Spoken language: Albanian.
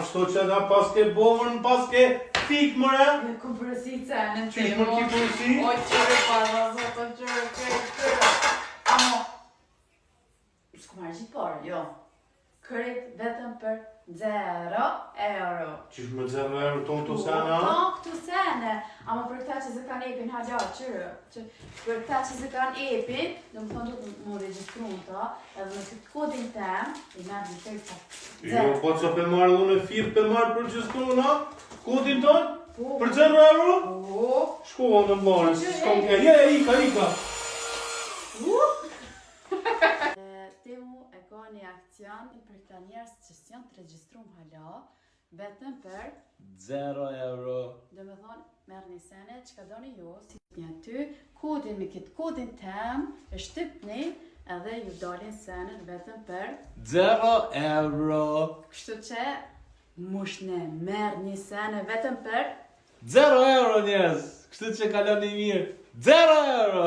kështu që na paske bo, më në paske fik more? E kom porosit sene në Qysh më ki porosit? O qyre para, zot, o qyre, qyre, qyre. Amo, s'kom marrë gjithë pare, jo. Krejt vetëm për 0 euro. Qysh më 0 euro tonë këto sene, a? Po, këto sene. Ama për këta që s'e kanë appin hala, qyre. Që, për këta që s'e kanë appin, do më thonë duhet mu regjistru në ta, edhe me këtë kodin tem, i merr një krejt pa. Jo, po që pe marrë unë e firë pe marrë për gjithë na? Kodin tonë? Po. Për 0 euro? Po. Shkova në marrë, Që, s'kom e? ke. Je, ika, ika. Temu e ka një akcion për këta njerëz që s'janë të regjistruar hala, vetëm për 0 euro. Do me thonë, merr një sene, çka doni ju, si një aty, kodin me këtë kodin tem, e shtypni, edhe ju dalin senet vetëm për, 0 euro. kështu që, mushne, merr një sene vetëm për, 0 euro njerëz. Kështu që kaloni mirë. 0 euro.